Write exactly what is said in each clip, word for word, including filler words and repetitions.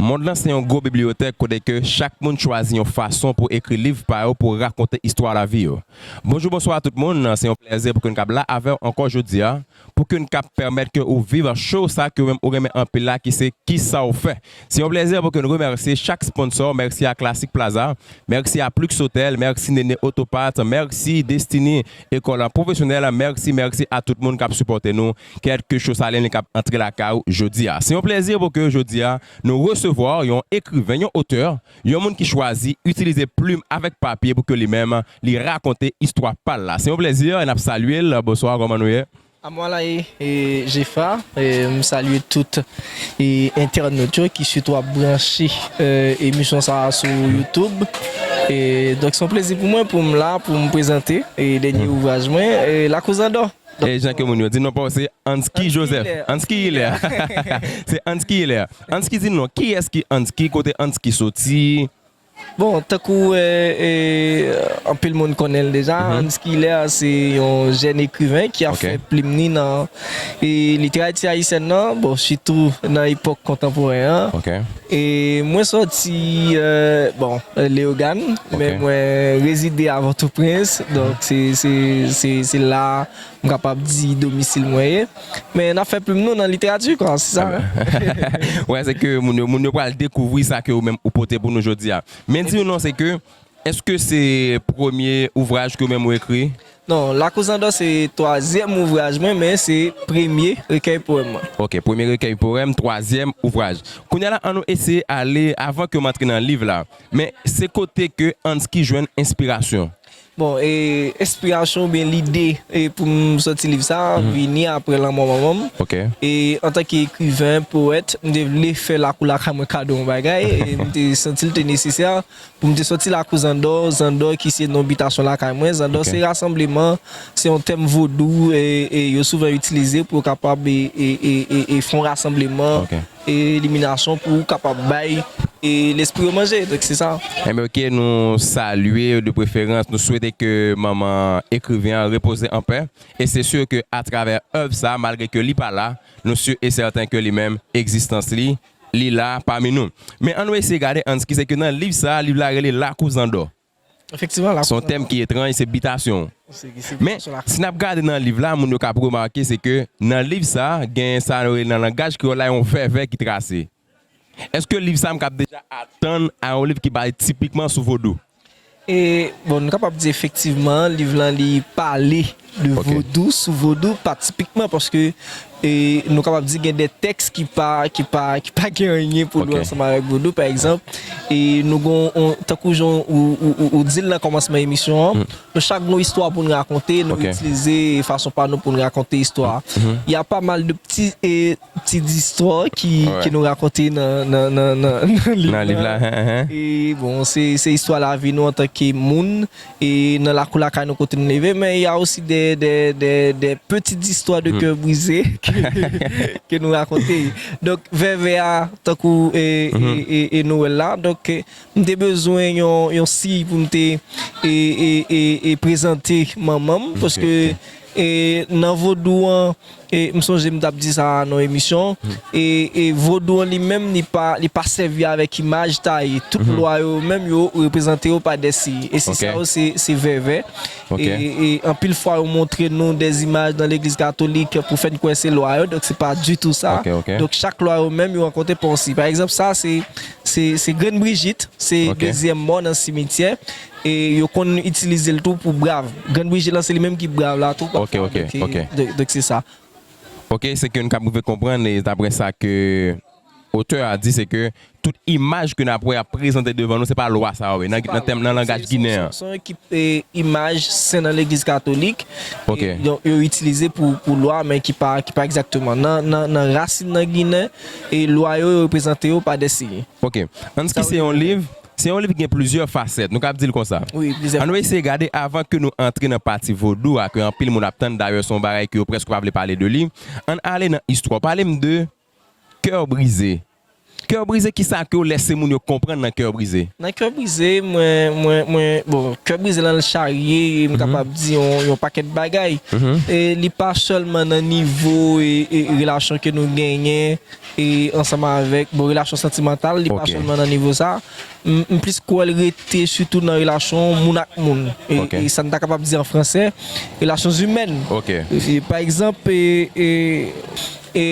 Mond lan se yon gwo bibliyotèk kote ke chak moun chwazi yon fason pou ekri liv pa yo pou rakonte istwa lavi yo. Bonjou, bonswa tout moun, se yon plèzi pou ke n kab la avè w ankò jodi a, pou ke n kab pèmèt ke ou viv show sa ke ou menm ou renmen anpil la ki se Kisa w fè. Se yon plèzi pou ke n remèsye chak sponsò, mèsi a Classic Plaza, mèsi a Plux Hotel, mèsi Nene Autopat, mèsi Destiny École Professionnelle, mèsi, mèsi a tout moun k ap sipòte nou, kèlkeswa sa li k ap antre lakay ou jodi a. Se yon plèzi pou ke jodi a nou resevwa yon ekriven, yon otè, yon moun ki chwazi itilize plim avèk papye pou ke li menm li rakonte istwa pa l la. Se yon plèzi, n ap salye l. Bonswa, kòman nou ye? Amwalayi, e, Jefa, e, m salye tout, e, entènot yo ki sitou ap branche, e, emisyon sa a sou YouTube. E, donk, se yon plezi pou mwen pou m la, pou m prezante, e, dènye ouvraj mwen, e, Lakouzandò. E jan ke moun yo di, non pa w se Ansky Joseph. Hilaire. Ansky Hilaire. Se Ansky Hilaire. Ansky, di nou, kiyès ki Ansky, kote Ansky soti? Bon, tankou, e, e, anpil moun konnen l deja, Ansky Hilaire se yon jèn ekriven ki ap fè plim ni nan, e, literati ayisyèn nan, bon, sitou nan epòk kontanporen an. E mwen sòti, e, bon, Leyogàn, men mwen rezide a Pòtoprens, donk se, se, se, se la m kapab di domisil mwen ye. Men n ap fè plim nou nan literati, kwa, se sa menm. Wè, se ke moun yo, moun yo pral dekouvri sa ke ou menm ou pote pou nou jodi a. Men di nou non, se ke, èske se premye ouvraj ke ou menm ou ekri? Non, Lakouzandò se twazyèm ouvraj mwen, men se premye rekèy powèm mwen. Ok, premye rekèy powèm, twazyèm ouvraj. Kounye a la, an nou eseye ale, avan ke m antre nan liv la, men se kote ke Ansky jwenn enspirasyon? Bon, e, enspirasyon oubyen lide, e, pou m sòti liv sa a, vini apre lanmò manman m. E antanke ekriven, powèt, m te vle fè lakou lakay mwen kado yon bagay, e m te santi l te nesesè pou m te sòti Lakou Zandò, Zandò ki se non bitasyon lakay mwen. Zandò se rasanbleman, se yon tèm vodou, e, e yo souvan itilize pou yo kapab, e, e, e, e, e fè yon rasanbleman, e, eliminasyon pou kapab bay, e, lespri yo manje. Donk, se sa. Enben, ok, nou salye de preferans, nou swete ke manman ekriven an repoze an pè. E se si ke atravè èv sa, malgre ke li pa la, nou si e sèten ke li menm, egzistans li, li la pami nou. Men an nou eseye gade, Ansky, se ke nan liv sa, liv la rele Lakou Zandò. Efektivman, Lakou Zandò. Se yon tèm ki etranj, se bitasyon. Se, se bitasyon lakay. Men, si n ap gade nan liv la, moun yo k ap remake, se ke nan liv sa, gen sa yo rele nan langaj kreyòl la, yon vèvè ki trase. Èske liv sa a m kab deja atann a yon liv ki bay tipikman sou vodou? E, bon, nou kapab di efektivman, liv lan li pale de vodou, sou vodou, pa tipikman, paske, e, nou kapab di gen de tèks ki pa, ki pa, ki pa gen anyen pou l wè ansanm avèk vodou. Pa egzanp, e, nou gon, on, tankou jan ou, ou, ou, ou di l nan kòmansman emisyon an, nou chak gon istwa pou n rakonte, nou itilize fason pa nou pou n rakonte istwa. Y a pa mal de ti, e, ti zistwa ki, ke nou rakonte nan, nan, nan, nan, nan liv la. E bon, se, se istwa lavi nou antanke moun, e nan lakou lakay nou kote nou leve, men y a osi de, de, de, de petites histoires de cœur brisé ke, ke nou rakonte. Donk, vèvè a, tankou, e, e, e, e nou wè l la, donk, e, m te bezwen yon, yon siy pou m te, e, e, e, e prezante manman m, paske, e, nan vodou an, e, m sonje m t ap di sa nan yon emisyon, e, e vodou an li menm, li pa, li pa sèvi avèk imaj taye. Tout lwa yo menm, yo reprezante yo pa de siy. E siy sa yo, se, se vèvè. E, e anpil fwa, yo montre nou de imaj nan legliz katolik pou fè n kwè se lwa yo. Donk, se pa ditou sa. Donk, chak lwa yo menm, yo rankontre pa yon siy. Pa egzanp, sa, se, se, se grenn Brijit. Se dezyèm mò nan simityè. E yo konn itilize l tou pou brav. Grenn Brijit lan, se li menm ki brav la tou, pafwa. Donk, e, donk, donk, se sa. Ok, se ke n kab rive konprann, e daprè sa ke otè a di, se ke tout imaj ke n ap wè ap prezante devan nou, se pa lwa sa yo ye, nan, nan tèm, nan langaj ginen an. Se yon ekip, e, imaj sen nan legliz katolik. E, donk, yo itilize pou, pou lwa, men ki pa, ki pa egzakteman. Nan, nan, nan rasin nan ginen, e lwa yo, yo reprezante yo pa de siy. Ok. Ansky se yon liv, se yon liv ki gen plizyè fasèt. Nou kab di l konsa. Wi, plizyè fasèt. An nou eseye gade avan ke nou antre nan pati vodou a, ke anpil moun ap tann, dayè se yon bagay ke yo prèske pa vle pale de li. Ann ale nan istwa. Pale m de Cœur brisé. Kè brize, kisa ke w lèse moun yo konprann nan kè brize? Nan kè brize, mwen, mwen, mwen, bon, kè brize lan l charye, m kapab di yon, yon pakèt bagay. E li pa sèlman nan nivo e, e relasyon ke nou genyen e ansanm avèk, bon, relasyon santimantal, li pa sèlman nan nivo sa. M, m plis kwè l rete sitou nan relasyon moun ak moun. E, e sa n ta kapab di an fransè, relations humaines. E, pa egzanp, e, e, e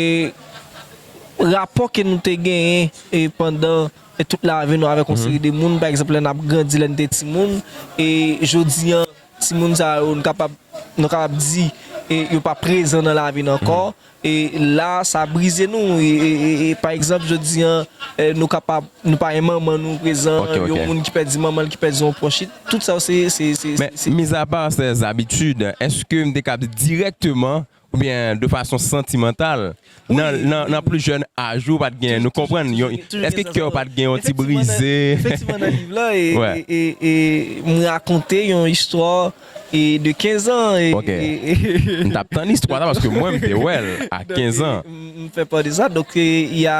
rapò ke nou te genyen e pandan e tout lavi nou avèk yon seri de moun, pa egzanp, lè n ap grandi, lè n te timoun, e jodi an, timoun sa yo, nou kapab, nou kapab di, e yo pa prezan nan lavi n ankò, e la, sa brize nou, e, e, e, e pa egzanp, jodi an, e nou kapab, nou pa gen manman nou prezan, yon moun ki pèdi manman l, ki pèdi yon pwòch li, tout sa yo, se, se, se, se, se. Men, mizapa sèz abitid, èske m te kab dirèkteman oubyen de fason santimantal, nan, nan, nan pli jèn aj ou pa t gen, nou konprann, èske kè w pa t gen yon ti brize? Efektivman, nan liv la, e, e, e, e m rakonte yon istwa e de kenz an. E, e, e, m t ap tann istwa sa paske mwen, m te wè l a kenz an. M, m fè pa de sa. Donk, e, y a,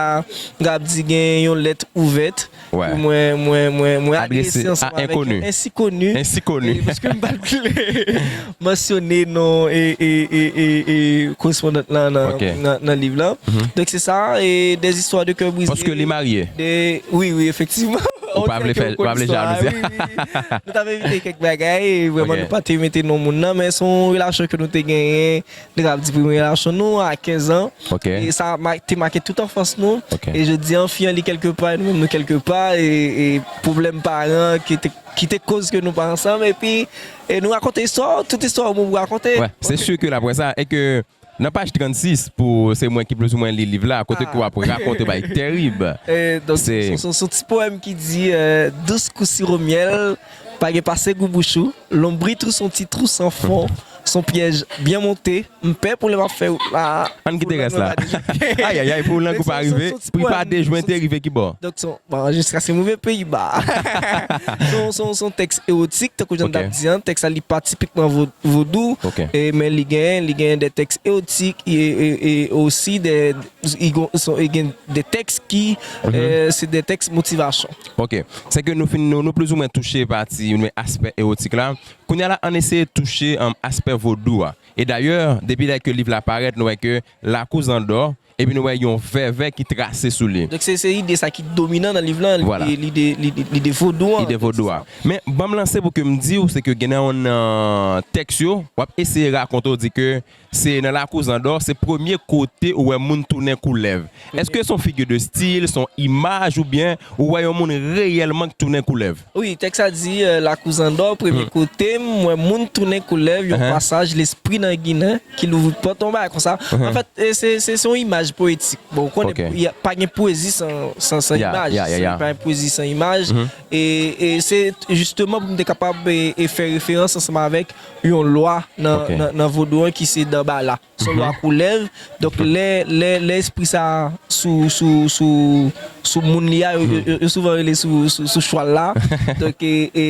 m kapab di gen yon lèt ouvèt. Mwen, mwen, mwen, mwen adrese ansanm avèk yon ensikoni. Ensikoni. E, paske m pa t vle mansyone non e, e, e, e, e korespondant lan nan, nan, nan liv lan. Donk, se sa, e, des histoires de cœur brisé. Paske li marye. De, wi, wi, efektivman. Ou pa vle fè, ou pa vle jalouzi. Wi, wi. Nou t ap evite kèk bagay, e vrèman, nou pa te mete non moun nan, men se yon relasyon ke nou te genyen. Nou kapab di premye relasyon nou a kenz an. E sa ma-, te make tout anfans nou. E jodi an, fi an li kèlkepa, e nou menm nou kèlkepa. E, e pwoblèm paran ki te, ki te koz ke nou pa ansanm. Epi, e nou rakonte istwa, tout istwa moun pou rakonte. Wè, se si ke l ap wè sa. E ke nan paj trannsis, pou se mwen ki plizoumwen li liv la, kote ke w ap rakonte bay tèrib. E, donk, se, se, se yon ti powèm ki di, e, dous kou siwo myèl, pa gen pase gou bouch ou, lonbrit ou se yon ti twou san fon, se yon pyèj byen monte, m pè pou lè m ap fè wout la. Ann kite rès la. Ayayay, pou lang ou pa rive, pou pa de jwen te rive ki bò? Donk, se yon, bon, jiska se move peyi ba. Se yon, se yon, se yon tèks ewotik, tankou jan m t ap di an, tèks la li pa tipikman vo-, vodou, e, men li gen, li gen de tèks ewotik, e, e, e osi de, i gon-, son, e gen de tèks ki, e, se de tèks motivasyon. Ok. Se ke nou fin, nou, nou plizoumwen touche pati, men aspè ewotik la. Kounye a la, ann eseye touche, um, aspè vodou a. E dayè, depi lè ke liv la parèt, nou wè ke lakou zandò, epi nou wè yon vèvè ki trase sou li. Donk, se, se ide sa ki dominan nan liv lan, lide, lide, lide, lide vodou an. Lide vodou a. Men, ban m lanse pou ke m di w, se ke gen nan yon nan tèks yo, w ap eseye rakonte w di ke se nan lakou zandò, se premye kote ou wè moun tounen koulèv. Èske se yon figi de stil, se yon imaj, oubyen ou wè yon moun reyèlman k tounen koulèv? Wi, tèks la di, e, lakou zandò, premye kote m wè moun tounen koulèv, yon pasaj lespri nan Ginen ki louvri pòt, yon bagay konsa. Anfèt, e, se, se, se yon imaj powetik. Bon, ou konnen, pa gen pwezi san, san, san imaj. Se pa gen pwezi san imaj. E, e se jisteman pou m te kapab, e, e fè referans ansanm avèk yon lwa nan, nan, nan vodou an ki se Danbala. Se yon lwa koulèv. Donk, lè, lè, lè espri sa sou, sou, sou, sou moun li a, yo, yo, yo, yo souvan rele sou, sou, sou chwal la. Donk, e, e,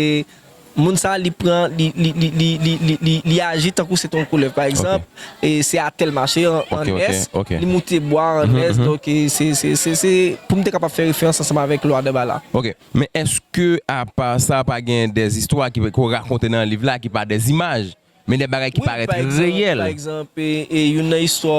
moun sa, li pran, li, li, li aji tankou se te yon koulèv. Pa egzanp, e, se atè l mache an, an S, li moute bwa an S. Donk, e, se, se, se, se pou m te kapab fè referans ansanm avèk lwa Danbala. Ok. Men èske, apa sa, pa gen de istwa ki, ki rakonte nan liv la, ki pa de imaj? Men de bagay ki parèt reyèl. Wi, pa egzanp, pa egzanp, e, e, youn nan istwa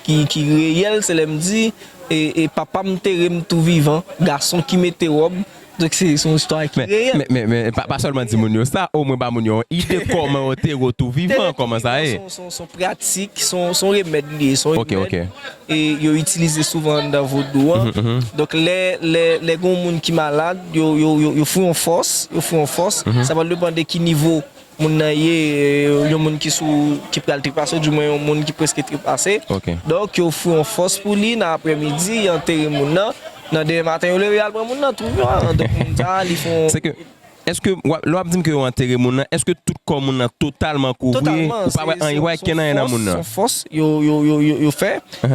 ki, ki reyèl, se lè m di, e, e, papa m tere m tou vivan, gason ki mete wòb. Donk, se, se yon istwa ki reyèl. Men, men, men, men, pa, pa sèlman di moun yo sa, omwen ba moun yo yon ide kòman yo tere w tou vivan, kòman sa ye. Tere tou vivan, se yon, se yon, se yon pratik, se yon, se yon remèd li ye, se yon remèd. Ok, ok. E yo itilize souvan anndan vodou an. Donk, lè, lè, lè gen yon moun ki malad, yo, yo, yo, yo fè yon fòs, yo fè yon fòs. Sa va depann de ki nivo moun nan ye, e, yon moun ki sou, ki pral trepase, oudimwen yon moun ki prèske trepase. Ok. Donk, yo fè yon fòs pou li nan aprèmidi, y antere moun nan. Nan demen maten, yo leve, y al pran moun nan, tou vivan. Donk, moun sa, li fè yon... Se ke, Èske w ap- lè w ap di m ke yo antere moun nan, èske tout kò moun nan totalman kouvri? Totalman. Ou pa wè anyen, ou pa wè kenn anyen nan moun nan? Se yon fòs, yon fòs yo, yo, yo, yo, yo fè.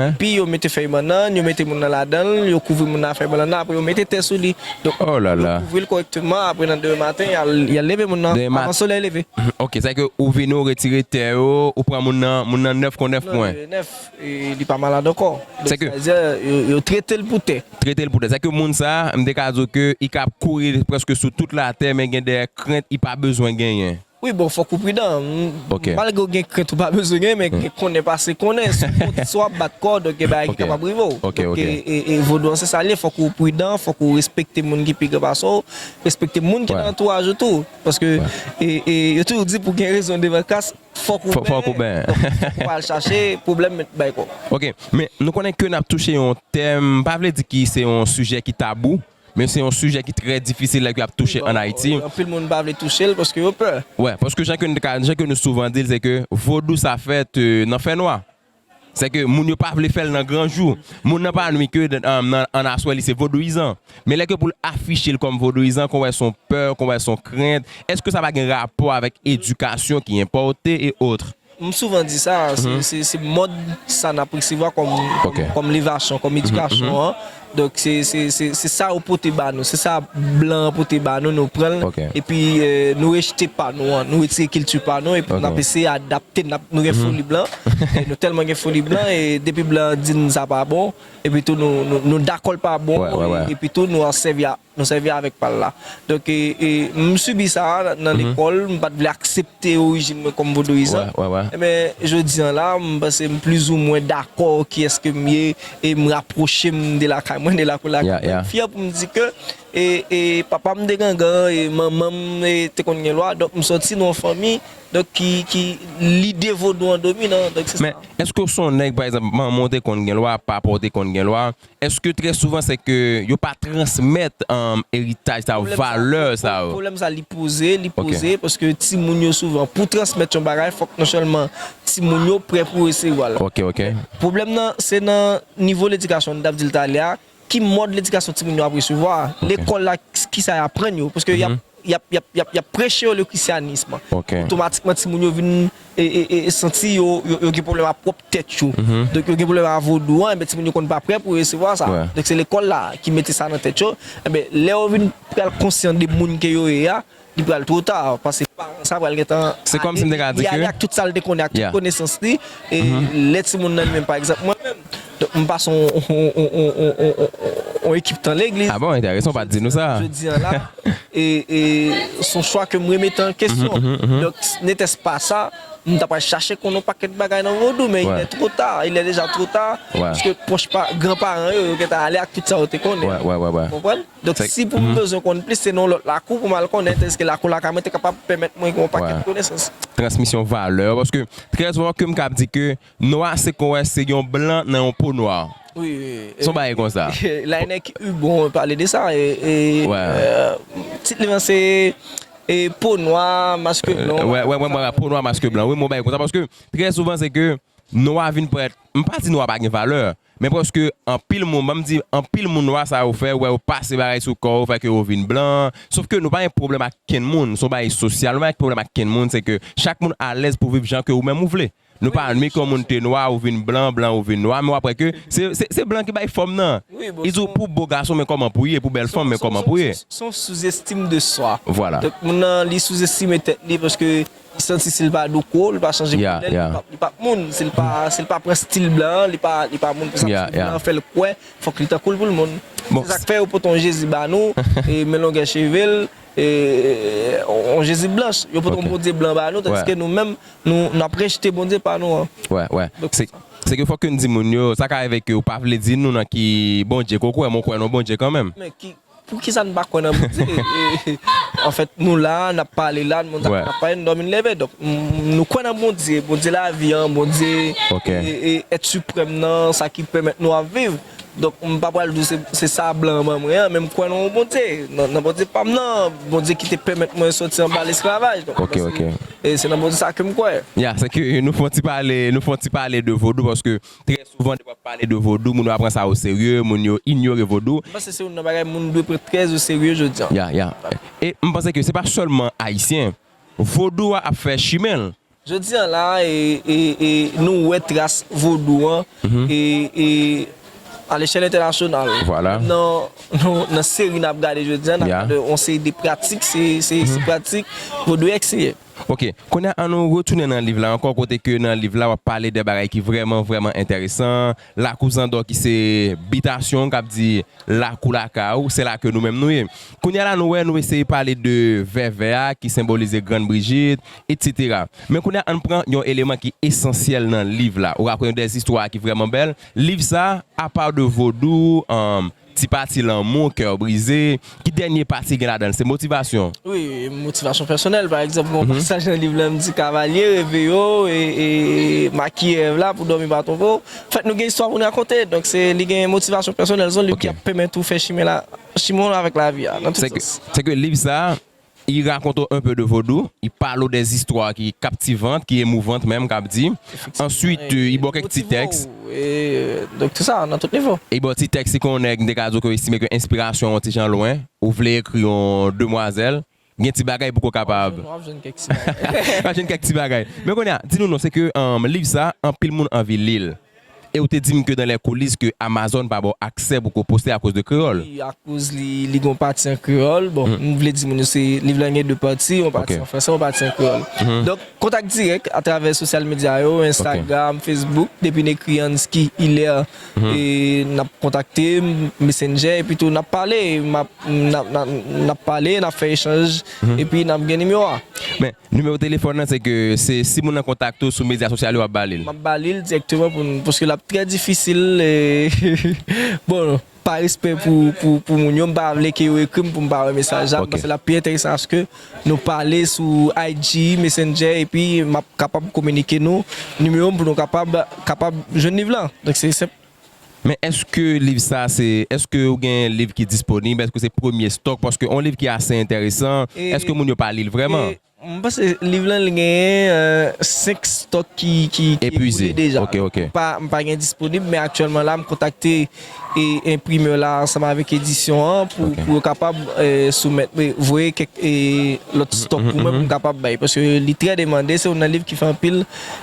Epi yo mete fèy bannann, yo mete moun nan ladan l, yo kouvri moun nan ak fèy bannann nan, apre yo mete tè sou li. Donk, yo kouvri l kòrèkteman, apre nan demen maten, y al, y al leve moun nan, avan solèy leve. Ok, sa vle di ke ou vini, ou retire tè yo, ou pran moun nan, moun nan nèf kon nèf pwen. Non, nèf, e li pa malad ankò. Donk, sa vle di, yo, yo trete l pou tè. Trete l pou tè. Sa vle di ke moun sa, m te ka di w ke li ka kouri prèske sou tout latè, men gen de krent li pa bezwen genyen. Wi, bon, fòk ou pridan. M- Ok. Malgre w gen krent ou pa bezwen gen, men gen konnen pase konnen. Si w konn, si w ap bat kò w, donk gen bagay ki kapab rive w. Ok, donk, ok. E, e, e vodou an se sa l ye, fòk ou pridan, fòk ou respekte moun ki pi gran pase w, respekte moun ki nan antouraj ou tou. Paske, e, e, yo toujou di pou gen rezon devan kas, fòk ou Fò- fòk ou ben. Donk, fòk ou al chache pwoblèm, met bay kò w. Ok, men nou konnen ke n ap touche yon tèm, pa vle di ki se yon sijè ki tabou, men se yon sijè ki trè difisil lè ke ap touche ann Ayiti. Anpil moun pa vle touche l paske yo pè. Wè, paske jan ke nou ka- jan ke nou souvan di l, se ke vodou sa fèt, euh, nan fènwa. Se ke moun yo pa vle fè l nan gran jou. Moun nan pa annik, euh, nan, nan, nan aswè li se vodouyizan. Men lè ke pou l afiche l kòm vodouyizan, kon wè se yon pè, kon wè se yon krent, èske sa pa gen rapò avèk edikasyon ki enpòte e otre? M souvan di sa, se, se, se mòd sa n ap resevwa kòm, kòm, kòm levasyon, kòm edikasyon an. Donk, se, se, se, se sa yo pote ba nou, se sa blan an pote ba nou, nou pran l, epi, eh, nou rejte pa nou an, nou retire kilti pa nou, epi n ap eseye adapte, n ap, nou gen foli blan, e nou tèlman gen foli blan, e depi blan an di n sa pa bon, epi tou nou, nou, nou dakò l pa bon, e, epi tou nou an sèvi a nou sèvi avèk pa l la. Donk, e, e, m sibi sa a nan lekòl, m pa t vle aksepte orijin mwen kòm vodouyizan. Enben, jodi an la, m panse m plizoumwen dakò kiyès ke m ye, e m rapwoche m de lakay mwen, de lakou lakay mwen. M fyè pou m di ke, e, e, papa m te gangan, e manman m, e, te konn gen lwa, donk m sòti nan yon fanmi, donk ki, ki lide vodou an dominan, donk se sa. Men, èske w se yon nèg, pa egzanp, manman w te konn gen lwa, papa w te konn gen lwa, èske trè souvan se ke yo pa transmèt, um, eritaj sa yo, valè sa yo? Pwoblèm sa, li poze, li poze, paske timoun yo souvan, pou transmèt yon bagay, fòk non sèlman timoun yo prè pou resevwa l. Ok, ok. Pwoblèm nan, se nan nivo ledikasyon, n t ap di l talè a, ki mòd ledikasyon timoun yo ap resevwa a? Lekòl la, kisa y aprann yo? Paske y ap y ap, y ap, y ap, y ap preche yo le christianisme. Otomatikman, timoun yo vin e, e, e, e santi yo, yo, yo gen pwoblèm ak pwòp tèt yo. Donk, yo gen pwoblèm ak vodou an, enben, timoun yo konn pa prè pou resevwa sa. Donk, se lekòl la ki mete sa nan tèt yo. Enben, lè yo vin pral konsyan de moun ke yo ye a, li pral twò ta, paske paran sa pral gentan ale, li ale ak tout sa l te konnen, ak tout konesans li. E lè timoun nan li menm, pa egzanp, mwen menm, donk, m pase yon, yon, yon ekip tan legliz. Ah bon, enteresan, w pa t di nou sa. Jodi an la, e, e se yon chwa ke m remete an kesyon. Donk, n'était-ce pas ça, m ta pral chache konn yon pakèt bagay nan vodou, men il est trop tard, il est déjà trop tard, paske pwòch pa, gran paran yo, yo gentan ale ak tout sa yo te konnen. Konprann? Donk, si pou m bezwen konn plis, se nan yon lòt lakou pou m al konnen, tandiske lakou lakay mwen te kapab pèmèt mwen gen yon pakèt konesans. Transmisyon valè, paske trè souvan ke m ka ap di ke nwa se kon wè se yon blan nan yon po nwa. Wi, wi. Se yon bagay konsa. Laennec Hubon pale de sa, e, e, euh, tit li an se, e, po nwa, mask blan. Wè, wè, wè, wè, po nwa, mask blan. Wi, m wè yon bagay konsa, paske trè souvan se ke nwa vin parèt, m pa di nwa pa gen valè, men paske anpil moun, ban m di, anpil moun nwa sa yo fè, wè yo pase bagay sou kò yo, fè ke yo vin blan. Sof ke nou pa gen pwoblèm ak kenn moun, se yon bagay sosyal, nou pa gen pwoblèm ak kenn moun, se ke chak moun alèz pou viv jan ke ou menm ou vle. Nou pa nwi ke yon moun te nwa, ou vin blan, blan, ou vin nwa, men w ap wè ke se, se, se blan ki bay fòm nan. Li di w pou bo gason, men kòman pou ye, pou bèl fanm, men kòman pou ye. Se yon souzestim de swa. Vwala. Donk, moun nan, li souzestime tèt li, paske li santi si l pa douko, li pa chanje koulè, li p ap, li p ap moun. Si l pa, si l pa pran stil blan an, li pa, li pa moun. Pou sa, stil blan an fè l kwè, fòk li tankou l pou l moun. Se sa k fè yo pote yon Jezi ba nou, e men longè cheve l, e, yon Jezi blanch. Yo pote yon Bondye blan ba nou, tandiske nou menm, nou, n ap rejte Bondye pa nou an. Wè, wè. Se, se ke fòk ke n di moun yo, sa ka rive ke ou pa vle di nou nan ki Bondye ke w kwè, men w kwè nan Bondye kanmenm. Men ki, poukisa n pa kwè nan Bondye? E, e, anfèt, nou la, n ap pale la, moun sa n ap pale, n dòmi, n leve. Donk, m- nou kwè nan Bondye, Bondye lavi an, Bondye, e, e, èt siprèm nan, sa ki pèmèt nou ap viv. Donk, m pa pral di w se, se sa blan an ban mwen an, men m kwè nan yon Bondye. Nan, nan Bondye pa m nan, Bondye ki te pèmèt mwen sòti anba lesklavaj. Donk, Ok, ok. E se nan Bondye sa ke m kwè. Ya, se ke nou fè yon ti pale, nou fè yon ti pale de vodou, paske trè souvan, lè w ap pale de vodou, moun yo pa pran sa o serye, moun yo inyore vodou. M panse se youn nan bagay moun dwe pran trè o serye jodi an. Ya, ya. E m panse ke se pa sèlman ayisyen. Vodou a ap fè chimen l. Jodi an la, e, e, e, nou wè tras vodou an, e, e, a lechèl entènasyonal. Vwala. Nan, nan, nan seri n ap gade jodi an, n ap Ya. gade yon seri de pratik, se, se, se pratik vodou ekseye. Ok, kounye a, an nou retounen nan liv la ankò, kote ke nan liv la, w ap pale de bagay ki vrèman, vrèman enteresan. Lakou Zandò ki se bitasyon, k ap di lakou lakay ou, se la ke nou menm nou ye. Kounye a la, nou wè, nou eseye pale de vèvè a, ki senbolize Grann Brijit, etsetera. Men kounye a, ann pran yon eleman ki esansyèl nan liv la. Ou rakonte de zistwa ki vrèman bèl. Liv sa, apa de vodou, um, ti pati lanmou, kè brize, ki dènye pati gen ladan l? Se motivasyon. Wi, motivasyon pèsonèl. Pa egzanp, gon pasaj nan liv la, m di kavalye, reve yo, e, e makiye rèv la pou dòmi pa twonpe w. Fèt nou gen istwa pou n rakonte. Donk, se, li gen motivasyon pèsonèl. Se yon liv Ok. Ki ap pèmèt ou fè chimen la, chimen w avèk lavi a, nan tout Se ke, sans. Se ke liv sa, i rakonte w un peu de vodou, i pale w de zistwa ki kaptivan, ki emouvan menm, k ap di. Answit, euh, i ba w kèk ti tèks. E, donk, tout sa, nan tout nivo. I ba w ti tèks, si kon nèg, m te ka di w ke w estime ke enspirasyon yon ti jan lwen, ou vle ekri yon demwazèl, gen ti bagay pou ke w kapab. W ap jwenn kèk ti bagay. W ap jwenn kèk ti bagay. Men kounye a, di nou non, se ke, um, liv sa, anpil moun anvi li l. E ou te di m ke dans les coulisses ke Amazon pa ba w aksè pou ke w poste akoz de kreyòl. Wi, akoz li, li gon pati an kreyòl. Bon, m vle di moun yo se liv la gen de pati, yon pati Ok. An franse, yon pati an kreyòl. Donk, kontak dirèk atravè sosyal medya yo, Instagram, Facebook, depi n ekri Ansky Hilaire, e n ap kontakte m, Messenger, epi tou n ap pale, m ap, n ap, n ap, n ap pale, n ap fè echanj, epi n ap gen nimewo a. Men, nimewo telefòn nan, se ke se si moun nan kontakte w sou medya sosyal yo, w ap ba li l. M ap ba li l dirèkteman pou n, paske l ap trè difisil, e, bon, pa respè pou, pou, pou moun yo, m pa vle ke yo ekri m pou m pa wè mesaj la, m Ok. panse l ap pi enteresan aske nou pale sou I G, Messenger, epi m ap kapab kominike nou nimewo m pou nou kapab, kapab jwenn liv lan. Donk, se senp. Men èske liv sa, se, èske ou gen liv ki disponib? Èske se premye stòk? Paske yon liv ki ase enteresan, E, èske moun yo pa li l vrèman? E, m panse liv lan li genyen, euh, senk stòk ki, ki, ki Epuize. Ekoule deja. Ok, ok. M pa, m pa gen disponib, men aktyèlman la, m kontakte e enprimè la ansanm avèk edisyon an pou, Ok. Pou yo kapab, eh, soumèt, eh, voye kèk, eh, lòt stòk pou mwen pou m kapab bay. Paske li trè demande, se youn nan liv ki fè anpil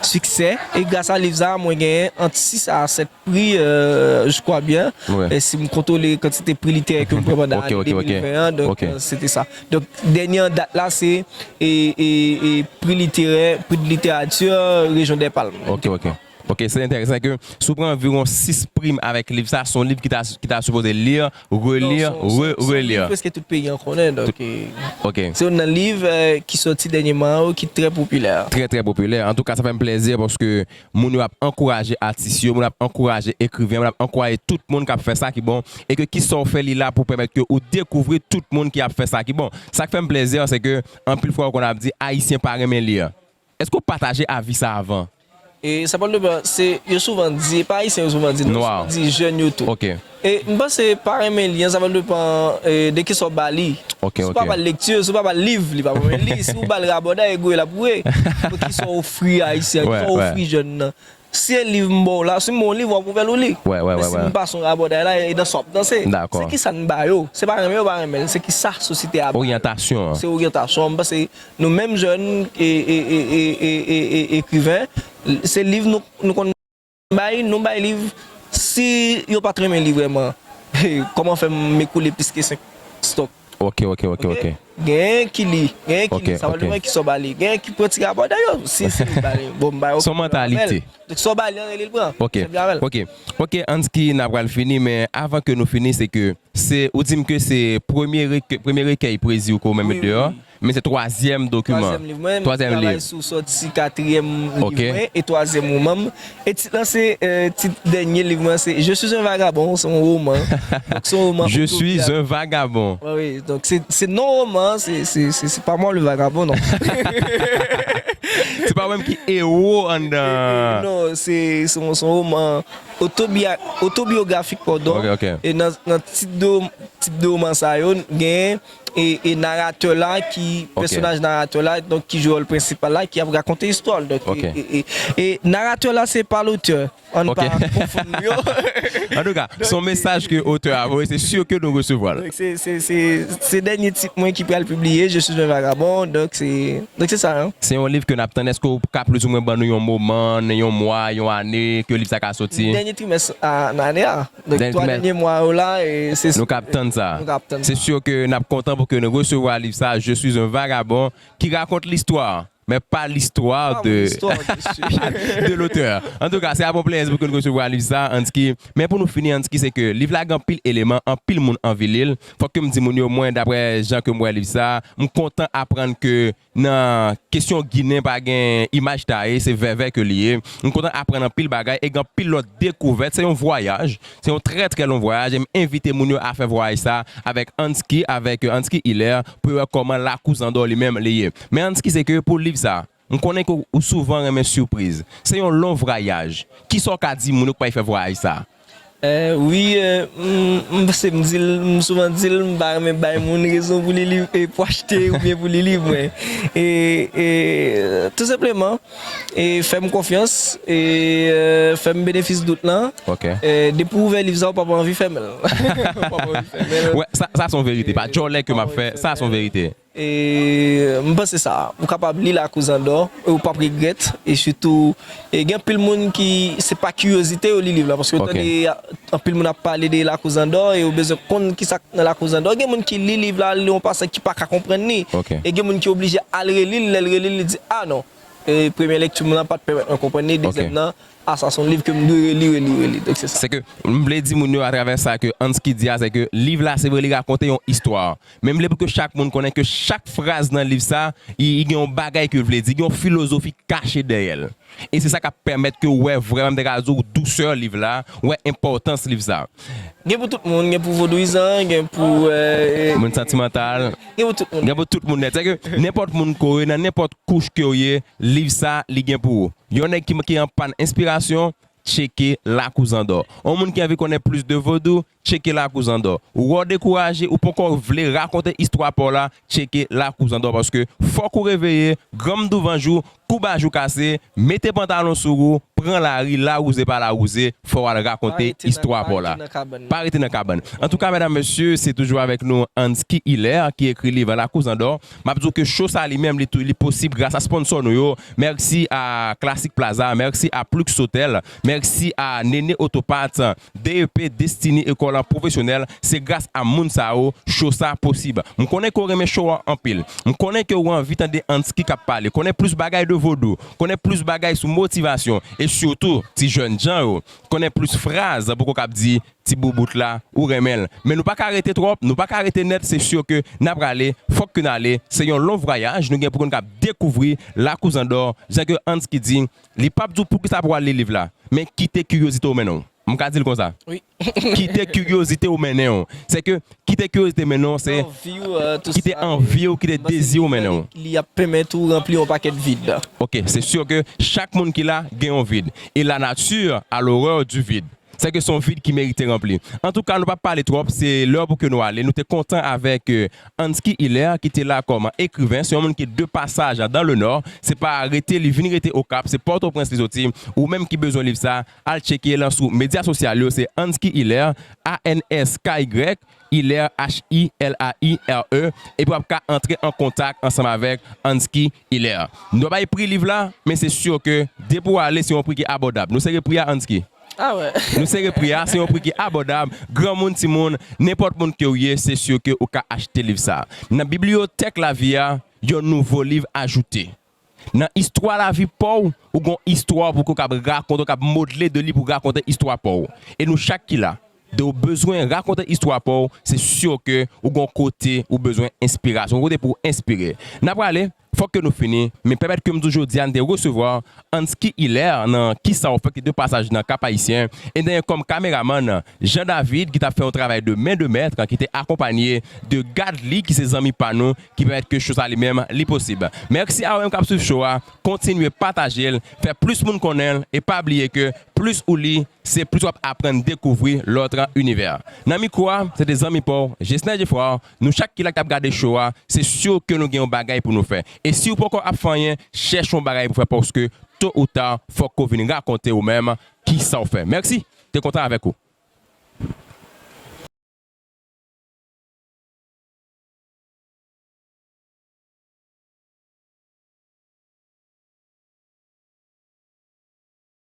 siksè. E gras a liv sa a, mwen genyen ant sis a sèt pri, eh, je crois bien. Wi. Eh, si m kontwole kantite pri literè ke m pran pandan Ok, ane ok, ok. de mil ven an, donk, Ok. eh, se te sa. Donk, dènye an dat la, se, eh, eh, eh, pri literè, pri de literati, eh, Région des Palmes. Ok, ok. Ok, se enteresan ke si w pran anviwon sis prim avèk liv sa, se yon liv ki ta, ki ta sipoze li, reli, Non, se yon- se- se yon re-, reli. Liv prèske tout peyi an konnen, donk, eh, Ok. se youn nan liv, eh, ki sòti dènyèman yo ki trè popilè. Trè, trè popilè. Antouka, sa fè m plèzi paske moun yo ap ankouraje atis yo, moun ap ankouraje ekriven, moun ap ankouraje tout moun k ap fè sa ki bon. E ke kisa w fè li la pou pèmèt ke ou dekouvri tout moun ki ap fè sa ki bon. Sa k fè m plèzi, se ke anpil fwa, ou konn ap di, Ayisyen pa renmen li. Èske w pataje avi sa avan? E sa pral depann, se, yo souvan di, e pa ayisyen yo souvan di, non, yo Nwa. Souvan di jèn yo tou. Ok. E m panse pa renmen li an, sa pral depann, eh, de kisa w ba li. Ok, Si w pa ok. ba l lekti, si w pa ba l liv, li pa renmen li. Si w ba l rabòday, e goure l ap goure. Pou kisa w ofri ayisyen, Wè, kisa w wè. Ofri jèn nan. Si e liv m ba w la, si m ba w liv, w ap ouvè l ou li. Wè, wè, Men wè, si wè. M pase yon rabòday la, e nan sa w ap danse. Dakò. Se kisa n ba yo? Se pa renmen yo pa renmen l, se kisa sosyete a ba yo. Oryantasyon an. Se oryantasyon. M panse nou menm jèn e, e, e, e, e, e, e ekriven, se liv nou, nou konn bay, nou bay liv. Si yo pa t renmen li vrèman, kòman fè m ekoule plis ke senk stòk? Ok, ok, ok, ok. Genyen ki li, genyen ki Ok, li, sa pral ok. Depann kisa w ba li. Genyen ki pran ti rabòday yo, si se li ba li. Bon, m ba yo. Se yon mantalité. Donk, sa w ba li an, rele l pran. Ok, Senp avè l. Ok, ok, Ansky, n ap pral fini, men avan ke nou fini, se ke, se, ou di m ke se premye reke-, premye rekèy pwezi w ke w menm met deyò, men se twazyèm dokiman. Twazyèm liv mwen, Twazyèm m travay liv. Sou sòti katriyèm liv Ok. Mwen, e twazyèm woman m. E tit lan se, eh, tit dènye liv mwen, se Je suis un vagabond, se yon woman. Donk, se yon woman Je suis otobiyografik. Un vagabond. Wi, wi. Donk, se, se non woman, se, se, se, c'est pas moi le vagabond, non. Se pa ou menm ki ewo anndan. Non, se se yon se yon woman otobiya- otobyografik, padon. Ok, ok. E nan nan tit de tit de woman sa yo, gen e, e naratè la ki, pèsonaj naratè la, donk, ki jwe wòl prensipal la, ki ap rakonte istwa l. Donk, e, e, e, e naratè la, se pa lotè. Ann pa konfonn yo. Antouka, se yon mesaj ke otè a voye, se si ke nou resevwa l. Donk, se, se, se, se dènye tit mwen ki pral pibliye, Je suis un vagabond, donk se, donk se sa, hein. Se yon liv ke n ap tann. Èske w ka plizoumwen ban nou yon moman, yon mwa, yon ane ke liv sa ka soti? Dènye trimès a, nan ane a. Donk, twa dènye mwa yo la, e se nou k ap tann sa. Nou k ap tann sa. Se si ke n ap kontan pou ke nou resevwa liv sa, Je suis un vagabond, ki rakonte listwa, men pa listwa de, de l'auteur. Antouka, se avè yon plezi pou ke nou resevwa liv sa, Ansky. Men pou nou fini, Ansky, se ke liv la gen anpil eleman, anpil moun anvi li l. Fòk ke m di moun yo, mwen, daprè jan ke m wè liv sa, m kontan aprann ke nan kesyon ginen pa gen imaj taye, se vèvè ke li ye. M kontan aprann anpil bagay e gen anpil lòt dekouvèt. Se yon vwayaj, se yon trè, trè long vwayaj e m envite moun yo a fè vwayaj sa avèk Ansky, avèk Ansky Hilaire, pou yo wè kòman Lakou Zandò li menm li ye. Men Ansky, se ke pou liv sa, m konnen ke w souvan renmen sipriz. Se yon long vwayaj. Kisa w ka di moun yo k pral fè vwayaj sa? Eh, wi, eh, m, m, se m di l, m souvan di l, m pa renmen bay moun rezon pou li liv, e pou achte oubyen pou li liv mwen. E, e, tou senpleman, e fè m konfyans, e, eh, fè m benefis dout lan. Ok. Eh, depi w ouvè liv sa, w p ap anvi fèmen l. W p ap anvi fèmen l. Wè, sa, sa se yon verite. Pa djòlè ke m ap fè, sa se yon verite. E m panse sa, ou kapab li Lakou Zandò, e ou p ap regrèt, e sitou, e gen anpil moun ki, se pa kiryozite yo li liv la, paske yo tande anpil moun ap pale de Lakou Zandò, e yo bezwen konn kisa k nan Lakou Zandò. Gen moun ki li liv la, li yon pasan ki pa ka konprann li. E gen moun ki oblije al reli l, lè l reli l, li di, a non, e premye lekti m nan pa t pèmèt mwen konprann li, dezyèm nan, a sa se yon liv ke m dwe reli, reli, reli. Donk se sa. Se ke m vle di moun yo atravè sa ke Ansky di a, se ke liv la, se vre, li rakonte yon istwa. Men m vle pou ke chak moun konnen ke chak fraz nan liv sa, li, li gen yon bagay ke l vle di, gen yon filozofi kache dèyè l. E se sa k ap pèmèt ke w wè vrèman, m te ka di w, dousè liv la, w wè enpòtans liv sa. Gen pou tout moun, gen pou vodouyizan, gen pou, eh, moun santimantal. Gen pou tout moun. Gen pou tout moun nèt. Se ke nenpòt moun ke w ye, nan nenpòt kouch ke w ye, liv sa, li gen pou ou. Yon nèg ki, ki an pàn enspirasyon, tcheke Lakou Zandò. Yon moun ki anvi konnen plis de vodou, tcheke Lakou Zandò. Ou wè w dekouraje, ou poko vle rakonte istwa pa w la, tcheke Lakou Zandò, paske fòk ou reveye, granm douvan jou, koubaj ou kase, mete pantalon sou ou, pran lari, lawouze pa lawouze, fò w al rakonte istwa pa w la. Pa rete nan kabann. Antouka, medam, mesye, se toujou avèk nou Ansky Hilaire ki ekri liv Lakou Zandò. M ap di w ke show sa li menm, li tou, li posib gras a sponsò nou yo. Mèsi a Classic Plaza, mèsi a Plux Hotel, mèsi a Nene Autoparts, D E P, Destiny, Ekòl Pwofesyonèl. Se gras a moun sa yo, show sa posib. M konnen ke w renmen show an anpil. M konnen ke w anvi tande Ansky k ap pale, konnen plis bagay de vodou, konnen plis bagay sou motivasyon, e sitou, ti jènjan yo, konnen plis fraz pou w kab di, ti boubout la, ou renmen l. Men nou pa ka rete twòp, nou pa ka rete nèt, se si ke n ap prale, fòk ke n ale. Se yon long vwayaj, nou gen pou nou kab dekouvri Lakou Zandò, jan ke Ansky di, li p ap di w poukisa pou w al li liv la, men kite kiryozite w mennen w. M ka di l konsa. Wi. Kite kiryozite w mennen w. Se ke kite kiryozite mennen w, se kite anvi w, kite dezi w mennen w. Li ap pèmèt ou ranpli yon pakèt vid. Ok, se si ke chak moun ki la gen yon vid. Et la nature a l'horreur du vide. Se ke se yon vid ki merite ranpli. Antouka, nou p ap pale twòp, se lè pou ke nou ale. Nou te kontan avèk, euh, Ansky Hilaire, ki te la kòm ekriven. Se yon moun ki de pasaj dans le Nord. Se pa rete, li vin rete Okap, se Pòtoprens li soti. Ou menm ki bezwen liv sa, al tcheke l sou medya sosyal yo, se Ansky Hilaire, A N S K Y, Hilaire, H I L A I R E, epi w ap ka antre an kontak ansanm avèk Ansky Hilaire. Nou pa bay pri liv la, men se si ke depi w ale, se yon pri ki abòdab. Nou sere pri a, Ansky? Ah wè. Nou sere pri a, se yon pri ki abòdab. Granmoun, timoun, nenpòt moun ke w ye, se si ke ou ka achte liv sa. Nan bibliyotèk lavi a, yon nouvo liv ajoute. Nan istwa lavi pa w, ou gon istwa pou ke w kab rakonte, w kab modle de li pou rakonte istwa pa w. E nou chak ki la, de w bezwen rakonte istwa pa w, se si ke ou gon kote ou bezwen enspirasyon, gon kote pou w enspire. N ap prale, fòk ke nou fini, men pèmèt ke m di w jodi a n te resevwa Ansky Hilaire nan Kisa w fè ki te de pasaj nan Kap Ayisyen, e dèyè kòm kameramann, Jean David ki t ap fè yon travay de men de mèt, ki te akonpanye de Gadly ki se zanmi pa nou, ki pèmèt ke show sa li menm li posib. Mèsi a ou menm k ap swiv show a, kontinye pataje l, fè plis moun konnen l, e pa bliye ke plis ou li, se plis w ap aprann dekouvri lòt inivè. Nan mikwo a, se te zanmi pa w, Jesner Geffrard, nou chak ki la k ap gade show a, se si ke nou gen yon bagay pou nou fè. E si w poko ap fè anyen, chèche yon bagay pou fè paske to ou ta, fòk ou vin rakonte ou menm kisa w fè. Mèsi, te kontan avèk ou.